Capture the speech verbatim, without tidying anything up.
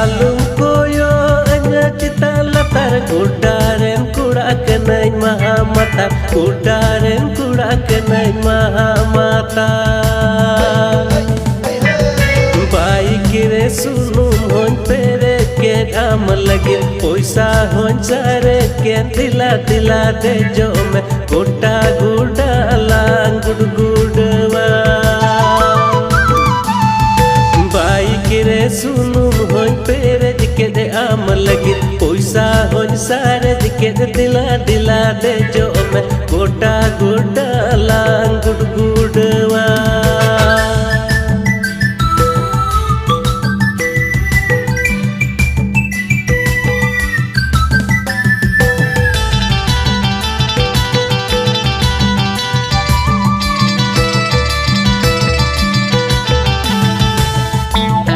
ᱟᱞᱚᱢ ᱠᱚᱭᱚᱜ ᱟᱹᱧᱟ ᱪᱮᱛᱟᱱ ᱞᱟᱛᱟᱨ, ᱜᱚᱰᱟ ᱨᱮᱱ ᱠᱚᱲᱟ ᱠᱟᱹᱱᱟᱹᱧ ᱢᱟᱦᱟ ᱢᱟᱛᱟᱨ, ᱜᱚᱰᱟ ᱨᱮᱱ ᱠᱚᱲᱟ ᱠᱟᱹᱱᱟᱹᱧ ᱢᱟᱦᱟ ᱢᱟᱛᱟᱨ᱾ ᱵᱟᱭᱤᱠ ᱨᱮ ᱥᱩᱱᱩᱢ ᱦᱚᱧ ᱯᱮᱨᱮᱡ ᱠᱮᱫ ᱟᱢ ᱞᱟᱹᱜᱤᱫ, ᱯᱚᱭᱥᱟ ᱦᱚᱧ ᱥᱟᱨᱮᱡ ᱠᱮᱫ, ᱫᱮᱞᱟ ᱫᱮᱞᱟ ᱫᱮᱡᱚᱜ ᱢᱮ, ᱜᱚᱴᱟ ᱜᱚᱰᱟ ᱞᱟᱝ ᱜᱩᱰᱜᱩᱰᱟᱹᱣᱟ᱾ ᱵᱟᱭᱤᱠ ᱨᱮ ᱥᱩᱱᱩᱢ ᱦᱚᱧ ᱯᱮᱨᱮᱡ ᱠᱮᱫ ᱟᱢ ᱞᱟᱹᱜᱤᱫ, ᱯᱚᱭᱥᱟ ᱦᱚᱧ ᱥᱟᱨᱮᱡ ᱠᱮᱫ, ᱫᱮᱞᱟ ᱫᱮᱞᱟ ᱫᱮᱡᱚᱜ ᱢᱮ, ᱜᱚᱴᱟ ᱜᱚᱰᱟ ᱞᱟᱝ ᱜᱩᱰᱜᱩᱰᱟᱹᱣᱟ᱾